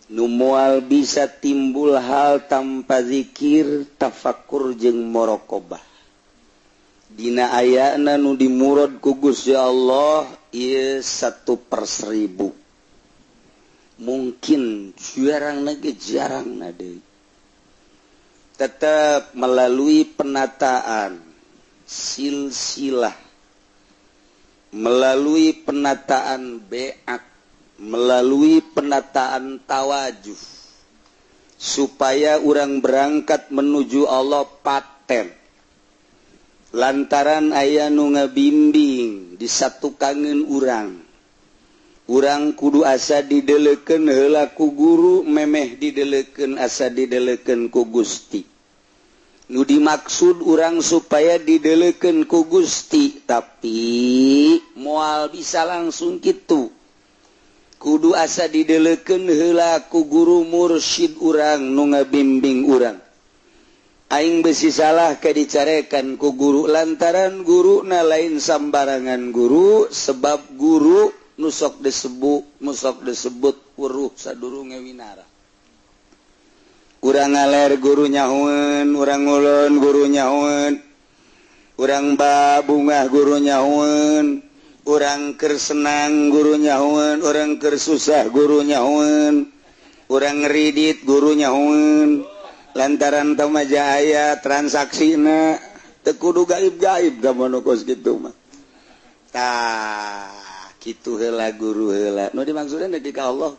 Nu moal bisa timbul hal tanpa zikir, tafakur jeung muraqabah. Dina ayana nu dimurad ku Gusti Allah ieu 1 per 1000, mungkin jarang lagi, jarang nade. Tetap melalui penataan silsilah, melalui penataan beak, melalui penataan tawajuh, supaya orang berangkat menuju Allah paten, lantaran aya nu ngabimbing disatukangen urang. Urang kudu asa dideleken heula ku guru, memeh dideleken asa dideleken ku Gusti. Nu dimaksud urang supaya dideleken ku Gusti, tapi moal bisa langsung gitu. Kudu asa dideleken heula ku guru mursyid urang nu ngabimbing urang. Aing besi salah ke dicarekan ku guru, lantaran guru na lain sambarangan guru, sebab guru nusok disebut, nusok disebut weruh sadurunge winara. Urang ngaler, guru nyahueun. Urang ngulon, guru nyahueun. Urang babungah, guru nyahueun. Urang keur senang, guru nyahueun. Urang keur susah, guru nyahueun. Urang ngeridit, guru nyahueun, lantaran tamaja aya transaksina. Teu kudu gaib-gaib da nu kos kitu mah. Tah, kitu heula, guru heula nu dimaksudna di ka Allah.